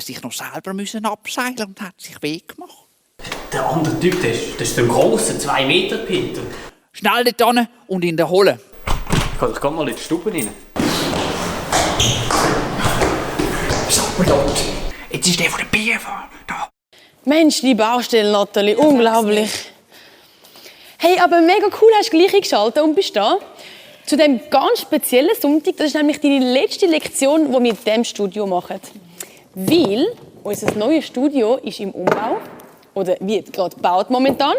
er sich noch selber abseilen und hat sich Weg gemacht. Der andere Typ, das ist ein grosser 2 Meter Peter. Schnell dort hin und ihn holen. Ich kann doch mal in die Stube rein. Sag mal dort, jetzt ist der von der BFA da. Mensch, die Baustelle, Nathalie, unglaublich. Hey, aber mega cool, hast du gleich eingeschaltet und bist da. Zu diesem ganz speziellen Sonntag, das ist nämlich deine letzte Lektion, die wir in diesem Studio machen. Weil unser neues Studio ist im Umbau, oder wird gerade gebaut momentan.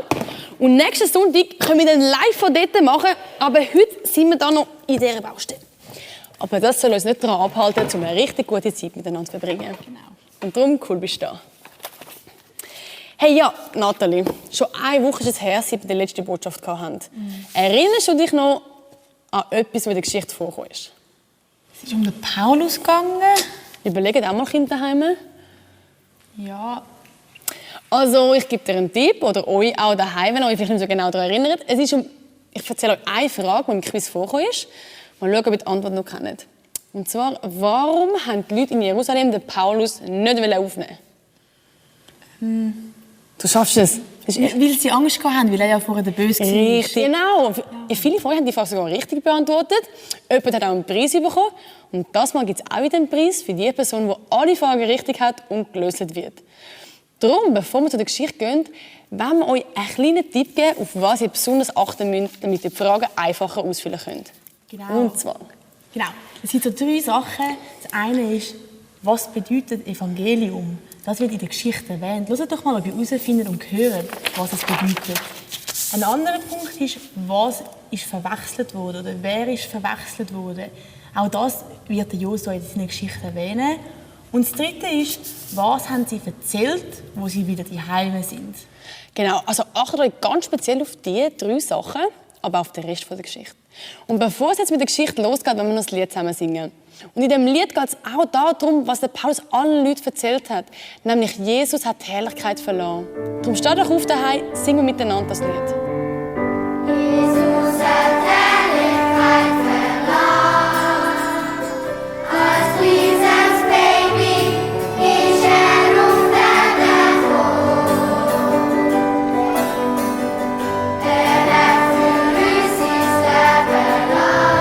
Und nächsten Sonntag können wir dann live von dort machen, aber heute sind wir da noch in dieser Baustelle. Aber das soll uns nicht daran abhalten, um eine richtig gute Zeit miteinander zu verbringen. Genau. Und darum, cool bist du da. Hey, ja, Nathalie, schon eine Woche ist es her, seit wir die letzte Botschaft hatten. Erinnerst du dich noch an etwas, was in der Geschichte vorgekommen ist? Es ist um den Paulus gegangen. Überlegt auch mal Kinder daheim. Ja. Also, ich gebe dir einen Tipp, oder euch auch daheim, wenn ihr euch vielleicht nicht so genau daran erinnert. Ich erzähle euch eine Frage, die im Quiz vorgekommen ist. Mal schauen, ob ihr die Antwort noch kennt. Und zwar, warum haben die Leute in Jerusalem den Paulus nicht aufnehmen? Du schaffst es. Weil sie Angst haben, weil er ja vorher der Böse war. Richtig. Genau. Ja. Viele von euch haben die Frage sogar richtig beantwortet. Jemand hat auch einen Preis bekommen. Und das Mal gibt es auch wieder einen Preis für die Person, die alle Fragen richtig hat und gelöst wird. Darum, bevor wir zu der Geschichte gehen, wollen wir euch einen kleinen Tipp geben, auf was ihr besonders achten müsst, damit ihr die Fragen einfacher ausfüllen könnt. Genau. Und zwar? Genau. Es sind so 3 Sachen. Das eine ist, was bedeutet Evangelium? Das wird in der Geschichte erwähnt. Hört doch mal, ob ihr herausfindet und hört, was es bedeutet. Ein anderer Punkt ist, was ist verwechselt worden oder wer ist verwechselt worden. Auch das wird Josua in seiner Geschichte erwähnen. Und das Dritte ist, was haben sie erzählt, wo sie wieder daheim sind. Genau, also achtet euch ganz speziell auf diese 3 Sachen, aber auch auf den Rest der Geschichte. Und bevor es jetzt mit der Geschichte losgeht, wollen wir noch das Lied zusammen singen. Und in dem Lied geht es auch darum, was der Paulus allen Leuten erzählt hat. Nämlich, Jesus hat die Herrlichkeit verloren. Darum steht doch auf daheim, singen wir miteinander das Lied. Jesus hat Herrlichkeit verloren. Als Riesens Baby ist er auf der Throne. Er hat für uns sein Leben lang.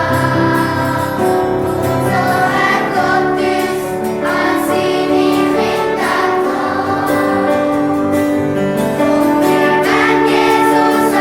So hat Gott uns an seine Kinder genommen. Und wir werden Jesus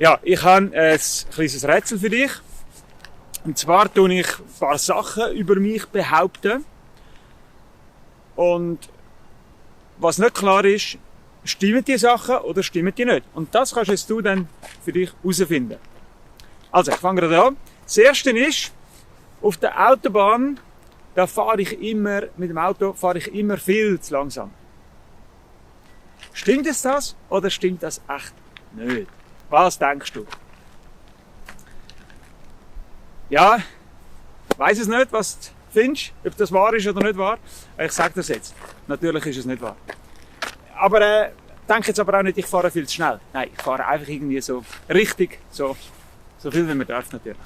Ja, ich habe ein kleines Rätsel für dich. Und zwar tue ich ein paar Sachen über mich behaupten. Und was nicht klar ist, stimmen die Sachen oder stimmen die nicht? Und das kannst jetzt du dann für dich herausfinden. Also, ich fange gerade an. Das erste ist, auf der Autobahn, da mit dem Auto fahre ich immer viel zu langsam. Stimmt es das oder stimmt das echt nicht? Was denkst du? Ja, weiss es nicht, was du findest, ob das wahr ist oder nicht wahr. Ich sage das jetzt. Natürlich ist es nicht wahr. Aber denk jetzt aber auch nicht, ich fahre viel zu schnell. Nein, ich fahre einfach irgendwie so richtig, so viel wie man darf natürlich.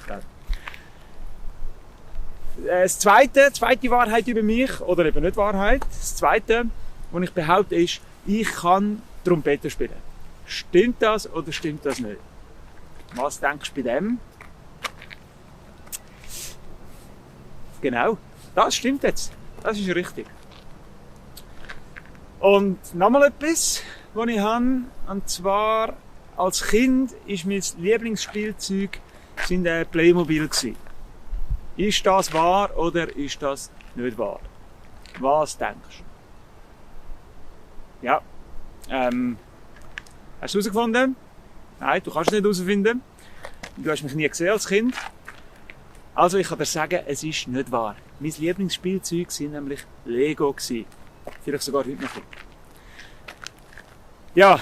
Das zweite Wahrheit über mich, oder eben nicht Wahrheit, das zweite, was ich behaupte, ist, ich kann Trompete spielen. Stimmt das oder stimmt das nicht? Was denkst du bei dem? Genau, das stimmt jetzt. Das ist richtig. Und nochmal etwas, was ich habe, und zwar als Kind war mein Lieblingsspielzeug Playmobil gewesen. Ist das wahr oder ist das nicht wahr? Was denkst du? Ja. Hast du herausgefunden? Nein, du kannst es nicht herausfinden. Du hast mich nie gesehen als Kind. Also ich kann dir sagen, es ist nicht wahr. Mein Lieblingsspielzeug waren nämlich Lego gewesen. Vielleicht sogar heute noch. Ja,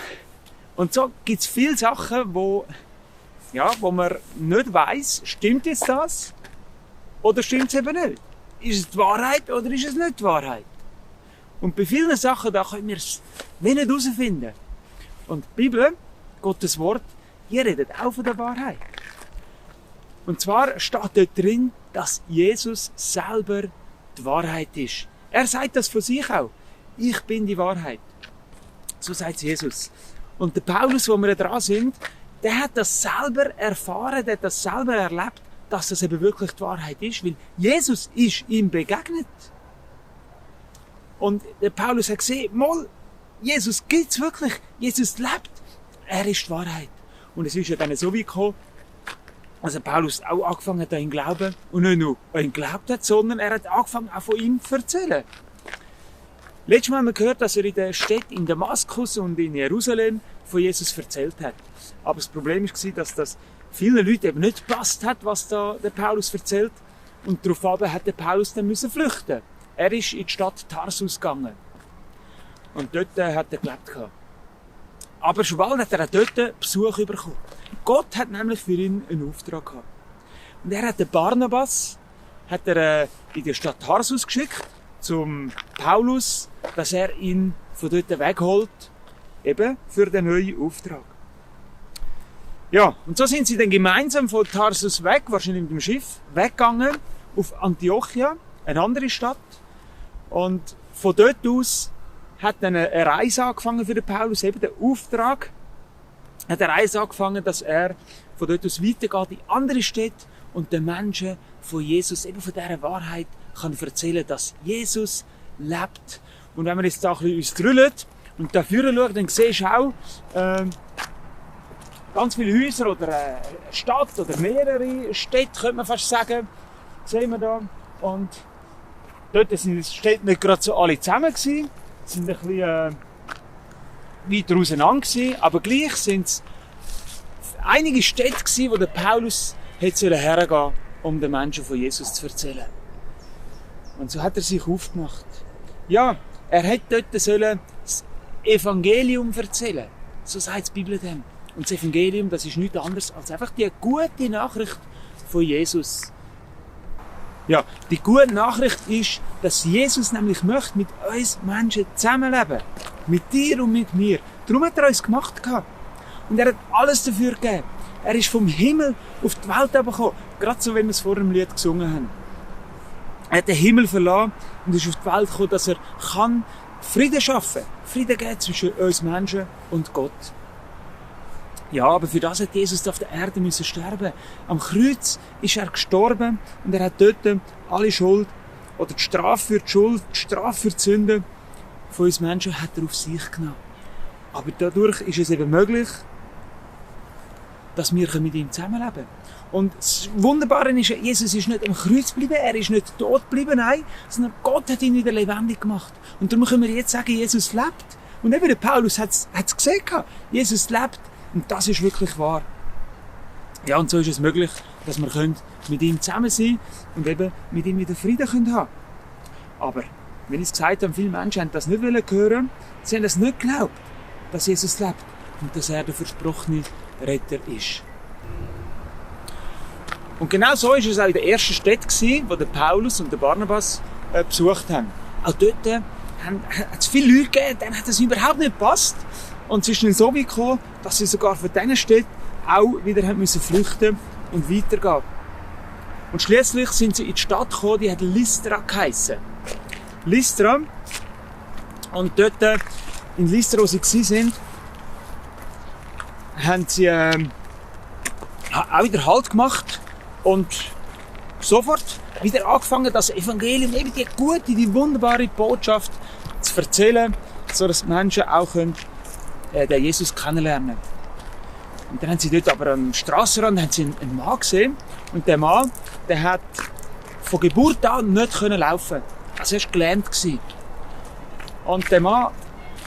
und so gibt es viele Sachen, wo man nicht weiss, stimmt jetzt das? Oder stimmt es eben nicht? Ist es die Wahrheit oder ist es nicht die Wahrheit? Und bei vielen Sachen, da können wir es nicht herausfinden. Und die Bibel, Gottes Wort, hier redet auch von der Wahrheit. Und zwar steht dort drin, dass Jesus selber die Wahrheit ist. Er sagt das von sich auch. Ich bin die Wahrheit. So sagt Jesus. Und der Paulus, wo wir dran sind, der hat das selber erfahren, der hat das selber erlebt, dass das eben wirklich die Wahrheit ist, weil Jesus ist ihm begegnet. Und der Paulus hat gesehen, Jesus gibt's wirklich, Jesus lebt, er ist die Wahrheit. Und es ist ja dann so weit gekommen, dass Paulus auch angefangen hat an ihn glauben und nicht nur an ihn geglaubt hat, sondern er hat angefangen auch von ihm zu erzählen. Letztes Mal haben wir gehört, dass er in den Städten in Damaskus und in Jerusalem von Jesus erzählt hat. Aber das Problem war, dass das vielen Leuten eben nicht gepasst hat, was da der Paulus erzählt. Und daraufhin hat der Paulus dann flüchten. Er ist in die Stadt Tarsus gegangen. Und dort hat er gelebt. Aber schon bald hat er auch dort Besuch bekommen. Gott hat nämlich für ihn einen Auftrag gehabt. Und er hat den Barnabas in die Stadt Tarsus geschickt, zum Paulus, dass er ihn von dort wegholt, eben für den neuen Auftrag. Ja, und so sind sie dann gemeinsam von Tarsus weg, wahrscheinlich mit dem Schiff, weggegangen auf Antiochia, eine andere Stadt. Und von dort aus hat dann eine Reise angefangen für den Paulus, eben der Auftrag, hat eine Reise angefangen, dass er von dort aus weitergeht in andere Städte und den Menschen von Jesus, eben von dieser Wahrheit, kann erzählen, dass Jesus lebt. Und wenn wir jetzt da ein bisschen uns drüllen und da vorne schauen, dann siehst du auch ganz viele Häuser oder eine Stadt oder mehrere Städte, könnte man fast sagen, sehen wir da. Und dort sind die Städte nicht gerade so alle zusammen gewesen, sind ein bisschen weiter auseinander gewesen, aber gleich sind es einige Städte gewesen, wo der Paulus hätte hergehen, um den Menschen von Jesus zu erzählen. Und so hat er sich aufgemacht. Ja, er hätte dort das Evangelium erzählen. So sagt die Bibel dem. Und das Evangelium, das ist nichts anderes als einfach die gute Nachricht von Jesus. Ja, die gute Nachricht ist, dass Jesus nämlich möchte mit uns Menschen zusammenleben. Mit dir und mit mir. Darum hat er uns gemacht gehabt. Und er hat alles dafür gegeben. Er ist vom Himmel auf die Welt gekommen. Gerade so, wie wir es vor dem Lied gesungen haben. Er hat den Himmel verlassen und ist auf die Welt gekommen, dass er Frieden schaffen kann. Frieden geben zwischen uns Menschen und Gott. Ja, aber für das hat Jesus auf der Erde müssen sterben. Am Kreuz ist er gestorben und er hat dort alle Schuld oder die Strafe für die Schuld, die Strafe für die Sünde von uns Menschen hat er auf sich genommen. Aber dadurch ist es eben möglich, dass wir mit ihm zusammenleben können. Und das Wunderbare ist, Jesus ist nicht am Kreuz geblieben, er ist nicht tot geblieben, nein, sondern Gott hat ihn wieder lebendig gemacht. Und darum können wir jetzt sagen, Jesus lebt. Und eben der Paulus hat es gesehen, Jesus lebt. Und das ist wirklich wahr. Ja, und so ist es möglich, dass wir mit ihm zusammen sein und eben mit ihm wieder Frieden haben können. Aber, wenn ich es gesagt habe, viele Menschen haben das nicht hören, sie haben es nicht geglaubt, dass Jesus lebt und dass er der versprochene Retter ist. Und genau so war es auch in der ersten Stadt, wo der Paulus und der Barnabas besucht haben. Auch dort hat es viele Leute gegeben, denen hat das überhaupt nicht gepasst. Und es ist dann so weit gekommen, dass sie sogar von diesen Städten auch wieder haben müssen flüchten und weitergehen. Und schliesslich sind sie in die Stadt gekommen, die hat Lystra geheissen. Lystra. Und dort, in Lystra, wo sie waren, haben sie auch wieder Halt gemacht und sofort wieder angefangen, das Evangelium, eben die gute, die wunderbare Botschaft zu erzählen, sodass die Menschen auch den Jesus kennenlernen können. Und dann haben sie dort aber am Strassenrand einen Mann gesehen. Und der Mann, der hat von Geburt an nicht laufen können. Also er war gelähmt. Und der Mann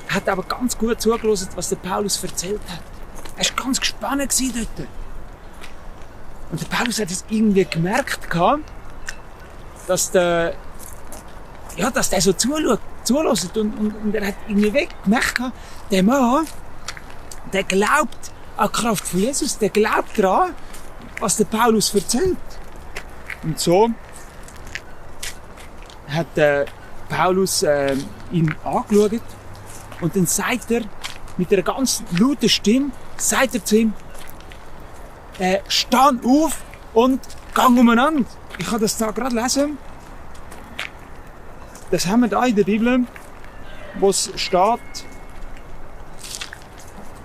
hat aber ganz gut zugehört, was der Paulus erzählt hat. Er war ganz gespannt dort. Und der Paulus hat es irgendwie gemerkt, dass der so zuhört. Und er hat irgendwie gemerkt, der Mann, der glaubt an die Kraft von Jesus, der glaubt daran, was der Paulus erzählt. Und so hat Paulus ihn angeschaut und dann sagt er mit einer ganz lauten Stimme, sagt er zu ihm, steh auf und gang umeinander. Ich kann das da gerade lesen. Das haben wir da in der Bibel, wo es steht,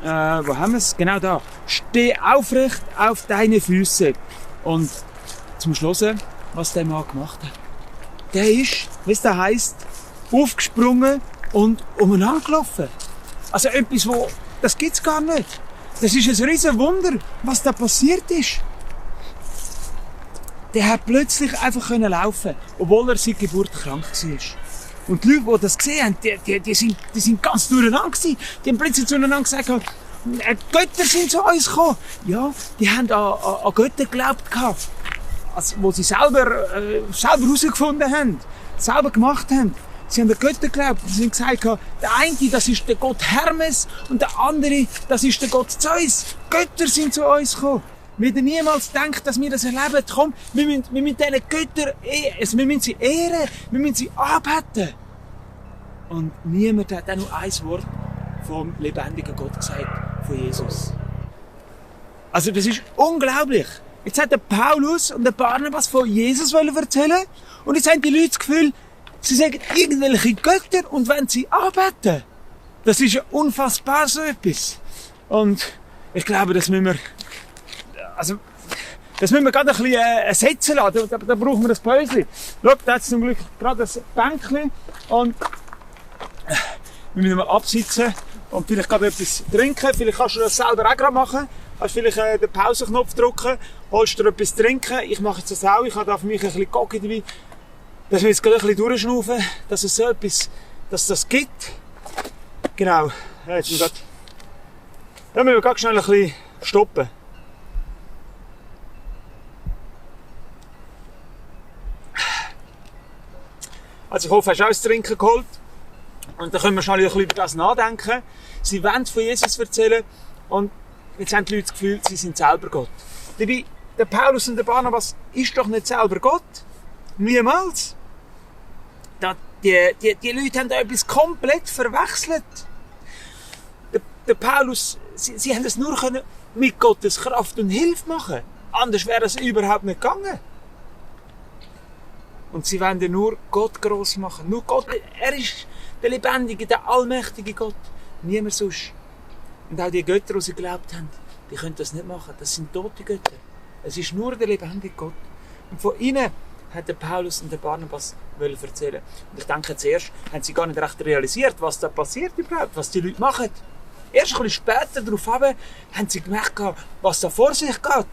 wo haben wir es? Genau da. Steh aufrecht auf deine Füße. Und zum Schluss, was der Mann gemacht hat. Der ist, wie es da heisst, aufgesprungen und umeinander gelaufen. Also etwas, das gibt's gar nicht. Das ist ein riesen Wunder, was da passiert ist. Der hat plötzlich einfach laufen, obwohl er seit Geburt krank war. Und die Leute, die das gesehen haben, die sind ganz durcheinander gewesen. Die haben plötzlich zueinander gesagt, Götter sind zu uns gekommen. Ja, die haben an Götter geglaubt gehabt. Also, wo sie selber herausgefunden haben, selber gemacht haben. Sie haben an Götter geglaubt. Sie haben gesagt, der eine, das ist der Gott Hermes und der andere, das ist der Gott Zeus. Götter sind zu uns gekommen. Wir hätten niemals gedacht, dass wir das erleben. Komm, wir müssen diese Götter wir müssen sie ehren, wir müssen sie anbeten. Und niemand hat auch nur ein Wort vom lebendigen Gott gesagt, von Jesus. Also das ist unglaublich. Jetzt hat der Paulus und der Barnabas von Jesus erzählen und jetzt haben die Leute das Gefühl, sie sagen irgendwelche Götter und wollen sie anbeten. Das ist ja unfassbar so etwas. Und ich glaube, das müssen wir gerade ein bisschen ersetzen lassen. Da brauchen wir ein Päuschen. Schau, da hat es zum Glück gerade ein Bänkchen. Und wir müssen mal absitzen und vielleicht gerade etwas trinken. Vielleicht kannst du das selber auch gerade machen. Kannst vielleicht den Pausenknopf drücken, holst dir etwas trinken. Ich mache jetzt das auch. Ich habe da für mich ein bisschen Gocki dabei. Dass wir jetzt gerade ein bisschen durchschnaufen, dass es so etwas, dass das gibt. Genau. Ja, jetzt müssen wir gerade schnell ein bisschen stoppen. Also ich hoffe, hast du auch das Trinken geholt. Und dann können wir schnell ein bisschen über das nachdenken. Sie wollen von Jesus erzählen und jetzt haben die Leute das Gefühl, sie sind selber Gott. Dabei, der Paulus und der Barnabas ist doch nicht selber Gott. Niemals. Die Leute haben da etwas komplett verwechselt. Der Paulus, sie haben es nur mit Gottes Kraft und Hilfe machen. Anders wäre es überhaupt nicht gegangen. Und sie wollen ja nur Gott gross machen. Nur Gott, er ist der lebendige, der allmächtige Gott. Niemand sonst. Und auch die Götter, die sie geglaubt haben, die können das nicht machen. Das sind tote Götter. Es ist nur der lebendige Gott. Und von ihnen hat der Paulus und der Barnabas erzählen. Und ich denke, zuerst haben sie gar nicht recht realisiert, was da passiert überhaupt, was die Leute machen. Erst ein bisschen später darauf haben sie gemerkt, was da vor sich geht.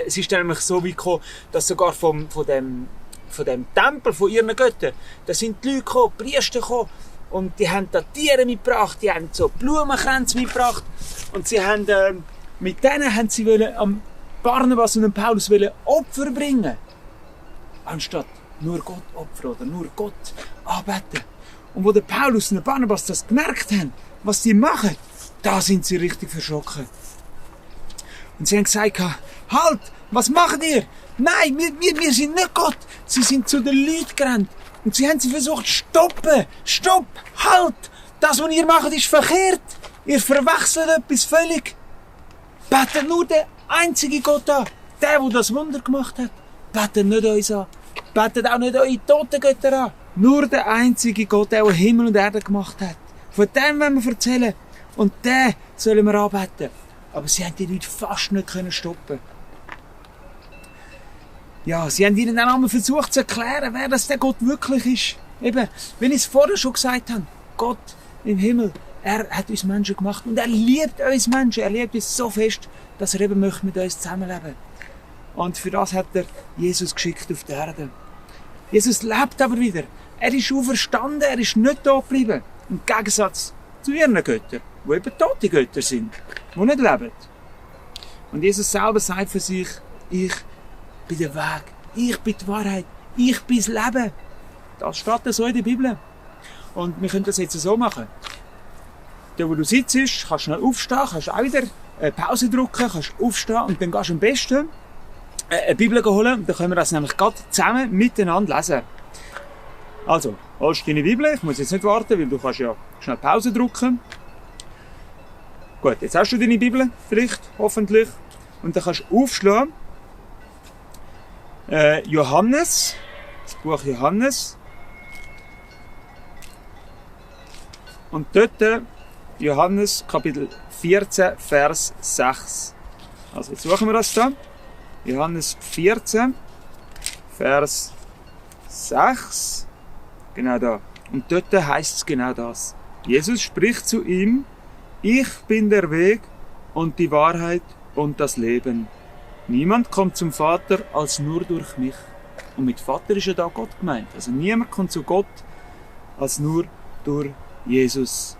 Es ist nämlich so weit gekommen, dass sogar von dem Tempel von ihren Göttern, da sind die Leute gekommen, die Priester gekommen, und die haben da Tiere mitgebracht, die haben so Blumenkränze mitgebracht, und sie haben, mit denen haben sie am Barnabas und Paulus Opfer bringen, anstatt nur Gott opfern oder nur Gott anbeten. Und wo der Paulus und der Barnabas das gemerkt haben, was die machen, da sind sie richtig verschrocken. Und sie haben gesagt, halt, was macht ihr? Nein, wir sind nicht Gott. Sie sind zu den Leuten gerannt. Und sie haben sie versucht, stoppen, stopp, halt. Das, was ihr macht, ist verkehrt. Ihr verwechselt etwas völlig. Betet nur den einzigen Gott an. Der das Wunder gemacht hat. Betet nicht uns an. Betet auch nicht eure toten Götter an. Nur der einzige Gott, der Himmel und Erde gemacht hat. Von dem wollen wir erzählen. Und den sollen wir anbeten. Aber sie haben die Leute fast nicht stoppen. Ja, sie haben ihnen dann einmal versucht zu erklären, wer das der Gott wirklich ist. Eben, wenn ich es vorher schon gesagt habe, Gott im Himmel, er hat uns Menschen gemacht und er liebt uns Menschen. Er liebt uns so fest, dass er eben möchte mit uns zusammenleben. Und für das hat er Jesus geschickt auf die Erde. Jesus lebt aber wieder. Er ist auferstanden, er ist nicht tot geblieben. Im Gegensatz zu ihren Göttern, die eben tote Götter sind, die nicht leben. Und Jesus selber sagt für sich, ich bin der Weg, ich bin die Wahrheit, ich bin das Leben. Das steht so in der Bibel. Und wir können das jetzt so machen. Da wo du sitzt, kannst du schnell aufstehen, kannst auch wieder Pause drücken, kannst aufstehen und dann gehst du am besten eine Bibel holen und dann können wir das nämlich gerade zusammen miteinander lesen. Also, holst du deine Bibel, ich muss jetzt nicht warten, weil du kannst ja schnell Pause drücken. Gut, jetzt hast du deine Bibel, vielleicht, hoffentlich, und dann kannst du aufschlagen. Johannes, das Buch Johannes. Und dort Johannes Kapitel 14, Vers 6. Also jetzt suchen wir das da. Johannes 14, Vers 6. Genau da. Und dort heißt es genau das. Jesus spricht zu ihm, ich bin der Weg und die Wahrheit und das Leben. Niemand kommt zum Vater als nur durch mich. Und mit Vater ist ja da Gott gemeint. Also niemand kommt zu Gott als nur durch Jesus.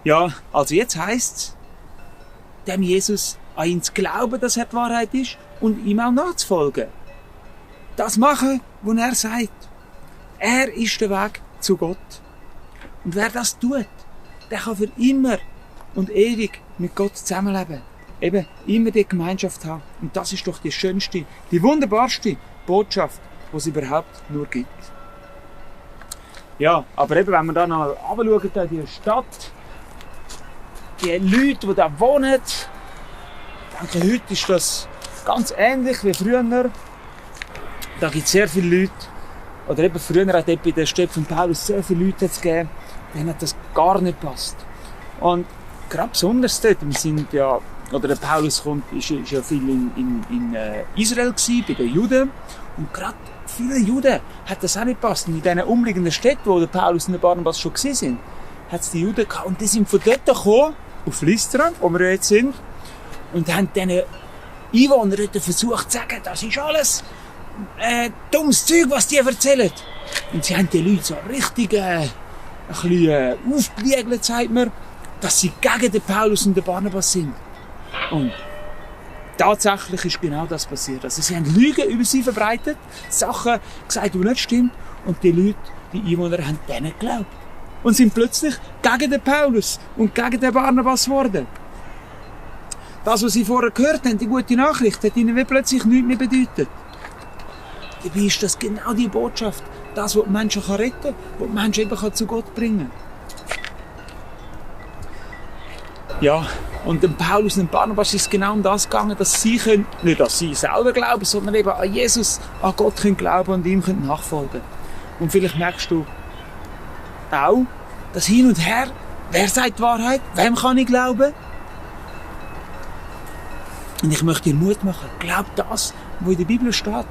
Ja, also jetzt heisst es, dem Jesus an ihn zu glauben, dass er die Wahrheit ist und ihm auch nachzufolgen. Das machen, was er sagt. Er ist der Weg zu Gott. Und wer das tut, der kann für immer und ewig mit Gott zusammenleben. Eben immer die Gemeinschaft haben. Und das ist doch die schönste, die wunderbarste Botschaft, die es überhaupt nur gibt. Ja, aber eben, wenn wir da noch runterschauen, da die Stadt, die Leute, die da wohnen, ich denke, heute ist das ganz ähnlich wie früher. Da gibt es sehr viele Leute, oder eben früher hat es bei der Stätte von Paulus sehr viele Leute gegeben, denen hat das gar nicht gepasst. Und gerade besonders dort, wir sind ja, oder der Paulus ist ja viel in Israel gewesen, bei den Juden. Und gerade viele Juden hat das auch nicht gepasst. Und in diesen umliegenden Städten, wo der Paulus und der Barnabas schon gewesen sind, hat es die Juden gehabt. Und die sind von dort gekommen, auf Lystra, wo wir jetzt sind, und haben diesen Einwohnern dort versucht zu sagen, das ist alles dummes Zeug, was die erzählen. Und sie haben die Leute so richtig ein bisschen aufgewiegelt, sagt man, dass sie gegen den Paulus und den Barnabas sind. Und tatsächlich ist genau das passiert. Also sie haben Lügen über sie verbreitet, Sachen gesagt, die nicht stimmen, und die Leute, die Einwohner, haben denen geglaubt. Und sind plötzlich gegen den Paulus und gegen den Barnabas geworden. Das, was sie vorher gehört haben, die gute Nachricht, hat ihnen plötzlich nichts mehr bedeutet. Dabei ist das genau die Botschaft, das, was die Menschen retten kann, was die Menschen eben zu Gott bringen kann. Ja, und dem Paulus und dem Barnabas ist es genau um das gegangen, dass sie können, nicht an sie selber glauben, sondern eben an Jesus, an Gott können glauben und ihm können nachfolgen. Und vielleicht merkst du auch, dass hin und her, wer sagt die Wahrheit, wem kann ich glauben? Und ich möchte dir Mut machen, glaub das, was in der Bibel steht.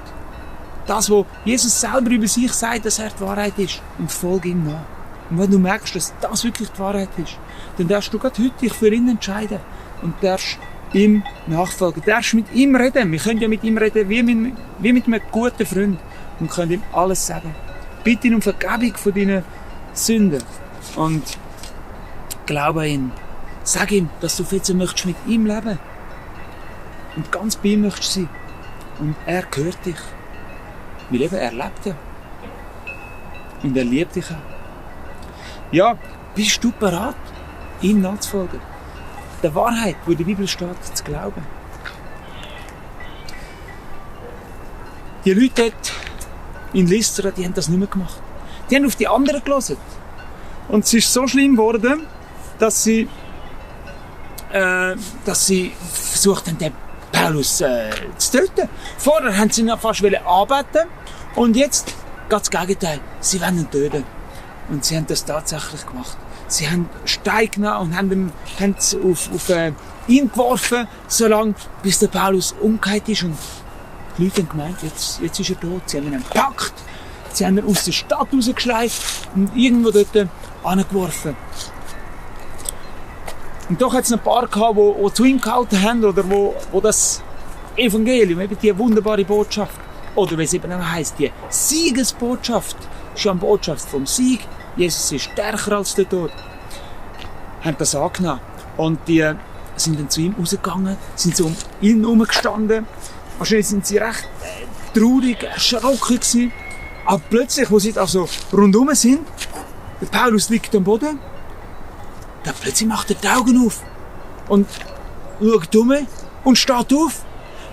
Das, was Jesus selber über sich sagt, dass er die Wahrheit ist, und folge ihm nach. Und wenn du merkst, dass das wirklich die Wahrheit ist, dann darfst du gerade heute dich für ihn entscheiden und darfst ihm nachfolgen. Du darfst mit ihm reden. Wir können ja mit ihm reden wie mit einem guten Freund und können ihm alles sagen. Bitte ihn um Vergebung von deinen Sünden und glaube an ihn. Sag ihm, dass du jetzt möchtest mit ihm leben und ganz bei ihm möchtest sein. Und er hört dich. Weil eben, er lebt ja. Und er liebt dich auch. Ja, bist du bereit, ihm nachzufolgen? Der Wahrheit, wo in der Bibel steht, zu glauben. Die Leute dort in Lystra, die haben das nicht mehr gemacht. Die haben auf die anderen gehört. Und es ist so schlimm geworden, dass sie versucht haben, den Paulus zu töten. Vorher haben sie ihn fast anbeten und jetzt geht das Gegenteil. Sie wollen ihn töten. Und sie haben das tatsächlich gemacht. Sie haben Stein genommen und haben es auf ihn geworfen, solange bis der Paulus umgekehrt ist. Und die Leute haben gemeint, jetzt ist er tot. Sie haben ihn gepackt, sie haben ihn aus der Stadt rausgeschleift und irgendwo dort angeworfen. Und doch hat es ein paar gehabt, die zu ihm gehalten haben oder wo das Evangelium, eben die wunderbare Botschaft, oder wie es eben auch heisst, die Siegesbotschaft, ist ja eine Botschaft vom Sieg. Jesus ist stärker als der Tod. Haben das angenommen. Und die sind dann zu ihm rausgegangen, sind so um ihn herumgestanden. Wahrscheinlich sind sie recht traurig, erschrocken gewesen. Aber plötzlich, wo sie da so rundherum sind, der Paulus liegt am Boden, dann plötzlich macht er die Augen auf und schaut um und steht auf.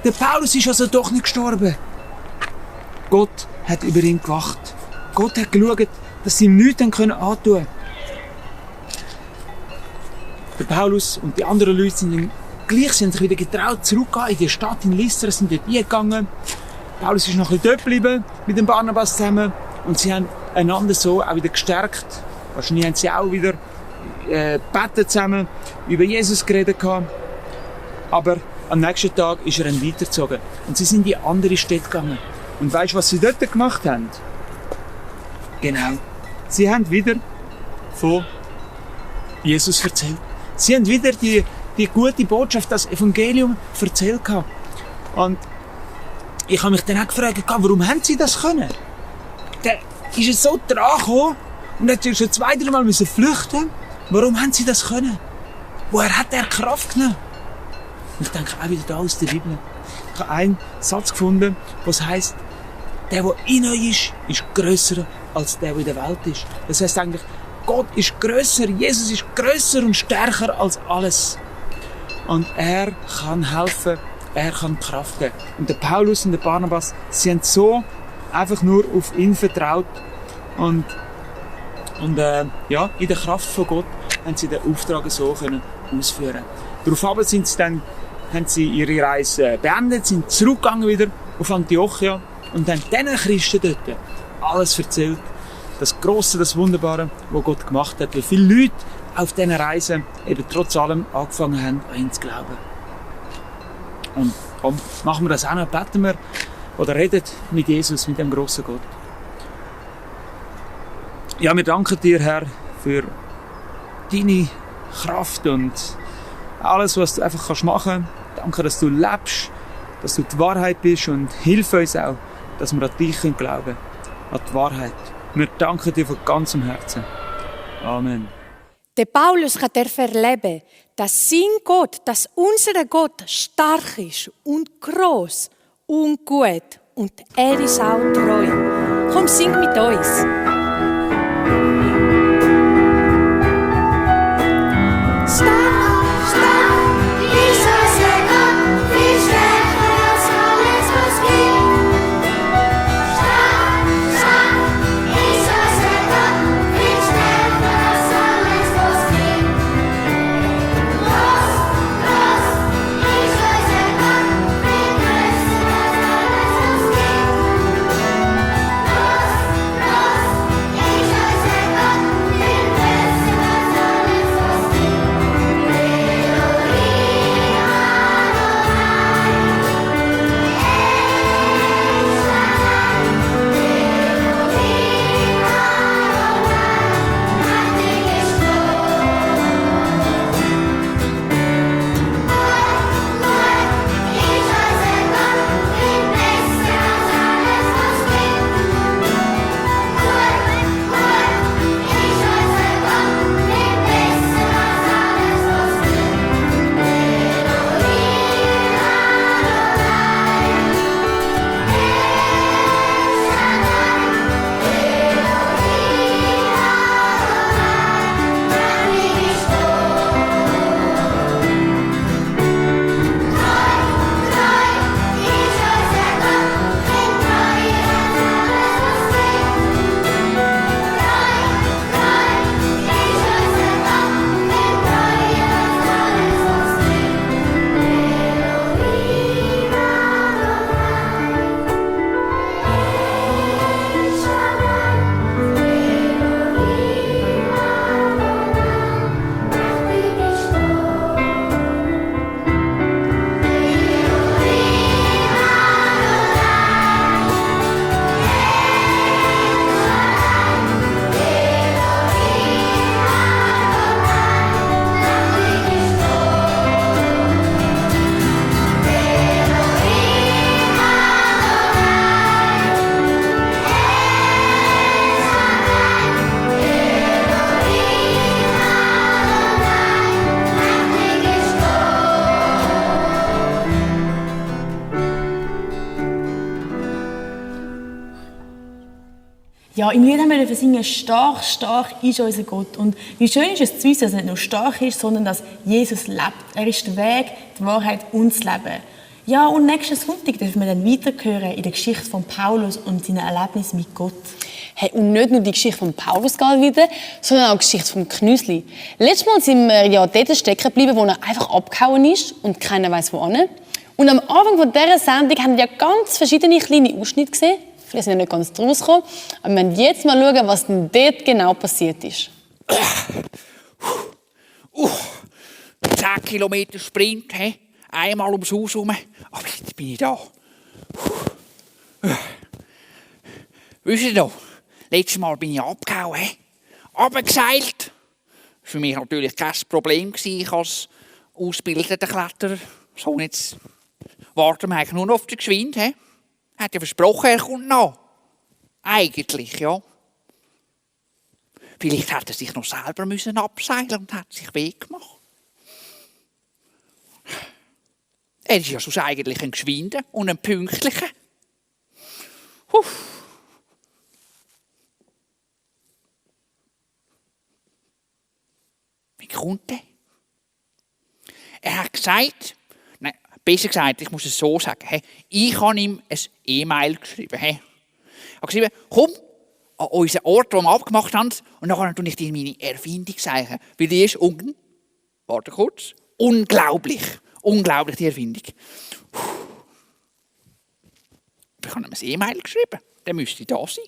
Der Paulus ist also doch nicht gestorben. Gott hat über ihn gewacht. Gott hat geschaut, dass sie ihm nichts antun können. Der Paulus und die anderen Leute sind gleich, sie haben sich wieder getraut, zurückzugehen in die Stadt in Lystra, sind dort eingegangen. Paulus ist noch ein bisschen dort geblieben mit dem Barnabas zusammen und sie haben einander so auch wieder gestärkt. Wahrscheinlich haben sie auch wieder gebetet zusammen, über Jesus geredet gehabt. Aber am nächsten Tag ist er dann weitergezogen und sie sind in andere Städte gegangen. Und weißt du, was sie dort gemacht haben? Genau. Sie haben wieder von Jesus erzählt. Sie haben wieder die gute Botschaft, das Evangelium erzählt. Und ich habe mich dann auch gefragt, warum haben sie das können? Der ist es so dran gekommen und hat schon 2-3 Mal müssen flüchten. Warum haben sie das können? Woher hat er Kraft genommen? Und ich denke auch wieder da aus der Bibel. Ich habe einen Satz gefunden, was heisst, der in euch ist grösser als der in der Welt ist. Das heisst eigentlich, Gott ist grösser, Jesus ist grösser und stärker als alles. Und er kann helfen, er kann Kraft geben. Und der Paulus und der Barnabas, sie haben so einfach nur auf ihn vertraut und in der Kraft von Gott haben sie den Auftrag so können ausführen. Daraufhin sind sie dann, haben sie ihre Reise beendet, sind zurückgegangen wieder auf Antiochia und haben diesen Christen dort alles erzählt. Das Grosse, das Wunderbare, was Gott gemacht hat. Wie viele Leute auf diesen Reisen eben trotz allem angefangen haben, an ihn zu glauben. Und komm, machen wir das auch noch, beten wir oder redet mit Jesus, mit dem grossen Gott. Ja, wir danken dir, Herr, für deine Kraft und alles, was du einfach machen kannst. Danke, dass du lebst, dass du die Wahrheit bist und hilf uns auch, dass wir an dich glauben können, an die Wahrheit. Wir danken dir von ganzem Herzen. Amen. Der Paulus hat erleben, dass sein Gott, dass unser Gott stark ist und groß und gut und er ist auch treu. Komm, sing mit uns. Los, Ja, im Lied haben wir singen, stark, stark ist unser Gott. Und wie schön ist es zu wissen, dass er nicht nur stark ist, sondern dass Jesus lebt. Er ist der Weg, die Wahrheit und das Leben. Ja, und nächsten Sonntag dürfen wir dann weiterhören in der Geschichte von Paulus und seinen Erlebnissen mit Gott. Hey, und nicht nur die Geschichte von Paulus geht wieder, sondern auch die Geschichte von Knüsli. Letztes Mal sind wir ja dort stecken geblieben, wo er einfach abgehauen ist und keiner weiß wohin. Und am Anfang von dieser Sendung haben wir ja ganz verschiedene kleine Ausschnitte gesehen. Viele sind ja nicht ganz draus gekommen. Aber wir werden jetzt mal schauen, was denn dort genau passiert ist. 10 Kilometer Sprint, he? Einmal ums Haus herum. Aber jetzt bin ich da. Wisst ihr noch? Letztes Mal bin ich abgehauen, he? Runtergeseilt. Das war für mich natürlich kein Problem. Ich als ausgebildeter Kletterer. So, jetzt warten wir eigentlich nur noch auf den Geschwind, he? Er hat ja versprochen, er kommt noch. Eigentlich, ja. Vielleicht hätte er sich noch selber abseilen und hat sich Weg gemacht. Er ist ja sonst eigentlich ein Geschwinder und ein Pünktlicher. Wie kommt der? Er hat gesagt, nein, besser gesagt, ich muss es so sagen, hey, ich habe ihm ein E-Mail geschrieben. Hey. Ich habe geschrieben, komm an unseren Ort, wo wir abgemacht haben, und dann tue ich dir meine Erfindung zeigen. Weil die ist warte kurz, unglaublich. Unglaublich, die Erfindung. Ich habe ihm ein E-Mail geschrieben. Der müsste da sein.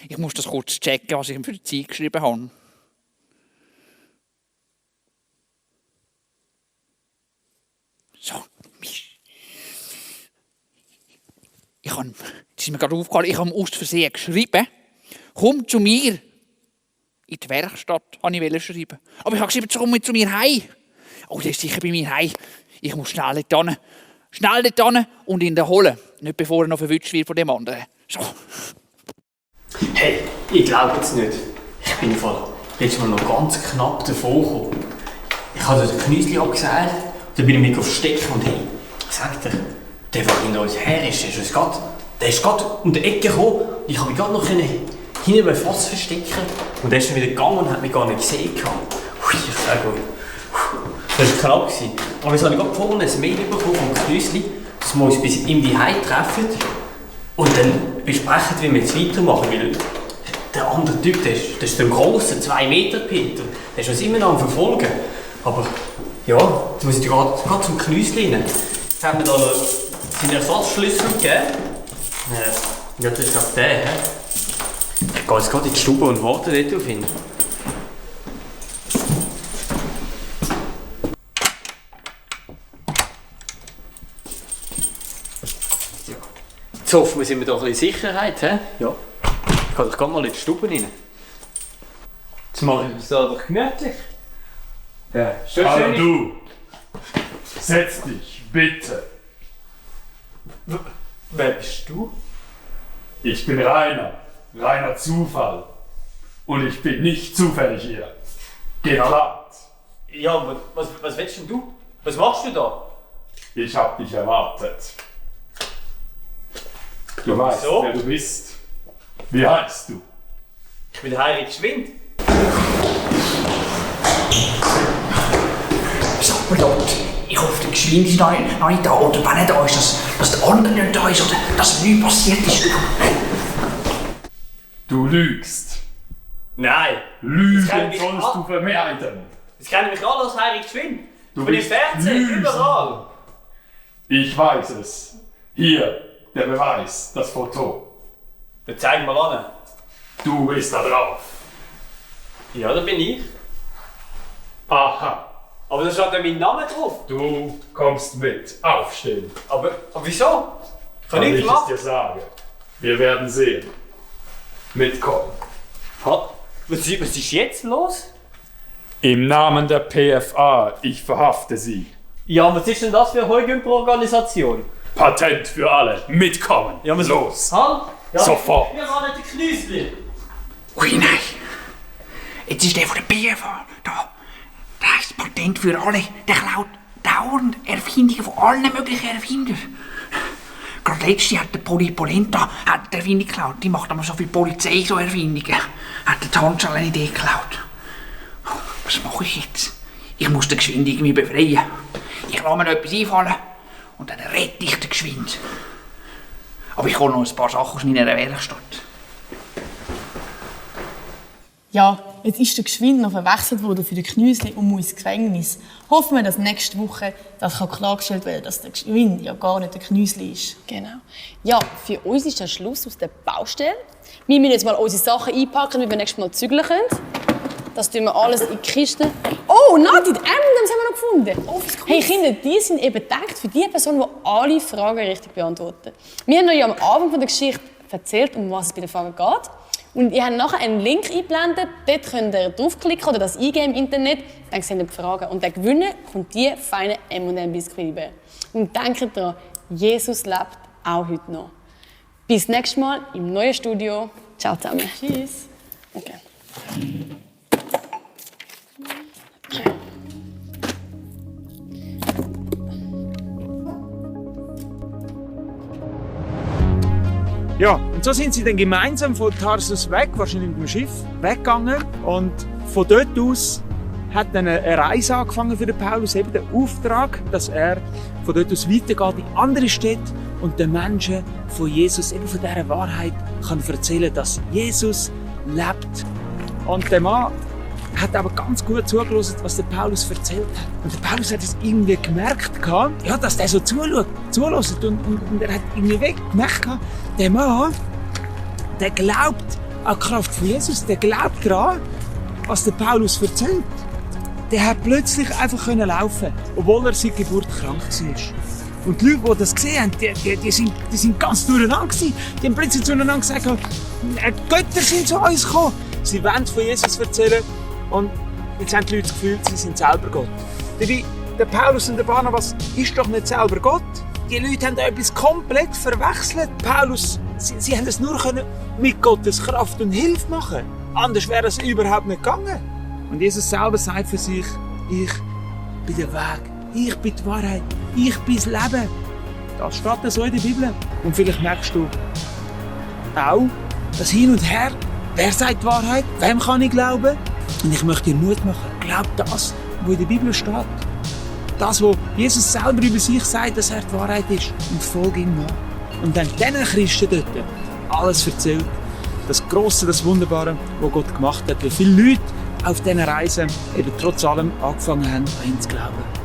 Ich muss das kurz checken, was ich ihm für die Zeit geschrieben habe. So. Das ist mir gerade aufgefallen, ich habe ihm aus Versehen geschrieben, komm zu mir. In die Werkstatt wollte ich schreiben. Aber ich habe geschrieben, komm zu mir heim. Oh, der ist sicher bei mir heim. Ich muss schnell dort hin. Schnell dort hin und ihn holen. Nicht bevor er noch verwünscht wird von dem anderen. So. Hey, ich glaube jetzt nicht. Ich bin letztes Mal noch ganz knapp davor gekommen. Ich habe den Knüsli abgeseilt, dann bin ich mich verstecken und hey, sagt er, der, der hinter uns her ist, der ist gerade um die Ecke gekommen. Ich habe mich gerade noch hinten beim Fass verstecken und er ist dann wieder gegangen und hat mich gar nicht gesehen. Ich sage euch, das war knapp. Aber jetzt habe ich gerade vorhin ein Mail bekommen vom Knüsli, dass wir uns bis ihm die Hause treffen und dann besprechen, wie wir jetzt weitermachen. Weil der andere Typ, das ist der grosse 2 Meter Peter, der ist uns immer noch am Verfolgen. Aber ja, jetzt muss ich gerade zum Knüsli rein. Jetzt haben wir da noch seinen Ersatzschlüssel gegeben. Ja, das ist gerade der. He? Ich gehe jetzt gerade in die Stube und warte dort auf ihn. Jetzt hoffen wir, sind wir doch ein bisschen Sicherheit. He? Ja. Ich gehe doch gerade mal in die Stube rein. Jetzt mache ich es da doch gemütlich. Ja, schön. Hallo du! Setz dich, bitte! Wer bist du? Ich bin Rainer Zufall. Und ich bin nicht zufällig hier. Geplant. Ja, aber was willst denn du? Was machst du da? Ich hab dich erwartet. Du weißt, Wieso? wer du bist. Wie heißt du? Ich bin Heilig Geschwind. Sag mir Gott, ich hoffe, der Geschwind ist noch nicht da. Oder wenn er da ist, dass der andere nicht da ist. Oder dass nichts passiert ist. Du lügst. Nein. Lügen kann mich sollst du vermeiden. Das kennen mich alle als Heilig Geschwind. Du Ich bin im bist Fernsehen, Lügen. überall. Ich weiß es. Hier, der Beweis, das Foto. Dann zeig mal an. Du bist da drauf. Ja, da bin ich. Aha. Aber da steht ja mein Name drauf. Du kommst mit. Aufstehen. Aber wieso? Kann ich ich es machen? dir sagen. Wir werden sehen. Mitkommen. Was ist jetzt los? Im Namen der PFA, ich verhafte Sie. Ja, was ist denn das für eine Heugümper-Organisation? Patent für alle. Mitkommen. Ja, was Los. Halt! Ja, Sofort. Wir waren nicht der Knüsli. Ui, nein. Jetzt ist der von der BFA da. Der heisst Patent für alle. Der klaut dauernd Erfindungen von allen möglichen Erfindern. Gerade letzte hat der Polenta hat der Erfindung geklaut. Die macht aber so viel Polizei, so Erfindungen. Hat der Tanschal eine Idee geklaut. Was mache ich jetzt? Ich muss den Geschwind irgendwie befreien. Ich lasse mir noch etwas einfallen und dann rette ich den Geschwind. Aber ich hole noch ein paar Sachen aus meiner Werkstatt. Ja, jetzt ist der Geschwind noch verwechselt worden für den Knüsli und muss ins Gefängnis. Hoffen wir, dass nächste Woche das klargestellt werden kann, dass der Geschwind ja gar nicht der Knüsli ist. Genau. Ja, für uns ist der Schluss aus der Baustelle. Wir müssen jetzt mal unsere Sachen einpacken, damit wir nächstes Mal zügeln können. Das tun wir alles in die Kiste. Oh, Nati, die M&M's haben wir noch gefunden. Oh, hey Kinder, die sind eben gedacht für die Person, die alle Fragen richtig beantworten. Wir haben euch ja am Anfang von der Geschichte erzählt, um was es bei den Fragen geht. Und ihr habt nachher einen Link eingeblendet, dort könnt ihr draufklicken oder das eingeben im Internet, dann seht ihr die Fragen. Und der Gewinner kommt die feinen M&M-Biskuits über. Und denkt daran, Jesus lebt auch heute noch. Bis nächstes Mal im neuen Studio. Ciao zusammen. Tschüss. Okay. Ja, und so sind sie dann gemeinsam von Tarsus weg, wahrscheinlich mit dem Schiff, weggegangen. Und von dort aus hat dann eine Reise angefangen für den Paulus, eben der Auftrag, dass er von dort aus weitergeht in andere Städte und den Menschen von Jesus, eben von dieser Wahrheit, kann erzählen, dass Jesus lebt. Und der Mann hat aber ganz gut zugehört, was der Paulus erzählt hat. Und der Paulus hat es irgendwie gemerkt, ja, dass der so zuhört und er hat irgendwie gemerkt, der Mann, der glaubt an die Kraft von Jesus, der glaubt daran, was der Paulus erzählt. Der hat plötzlich einfach laufen, obwohl er seit Geburt krank war. Und die Leute, die das gesehen haben, die sind ganz durcheinander gewesen. Die haben plötzlich zueinander gesagt, Götter sind zu uns gekommen. Sie wollen von Jesus erzählen und jetzt haben die Leute das Gefühl, sie sind selber Gott. Der Paulus und der Barnabas ist doch nicht selber Gott. Die Leute haben da etwas komplett verwechselt. Paulus, sie haben es nur mit Gottes Kraft und Hilfe machen. Anders wäre es überhaupt nicht gegangen. Und Jesus selber sagt für sich, ich bin der Weg, ich bin die Wahrheit, ich bin das Leben. Das steht so in der Bibel. Und vielleicht merkst du auch, das Hin und Her, wer sagt die Wahrheit, wem kann ich glauben? Und ich möchte dir Mut machen, glaub das, was in der Bibel steht. Das, was Jesus selber über sich sagt, dass er die Wahrheit ist. Und folge ihm nach. Und dann diesen Christen dort alles erzählt. Das Grosse, das Wunderbare, was Gott gemacht hat. Wie viele Leute auf diesen Reisen eben trotz allem angefangen haben, an ihn zu glauben.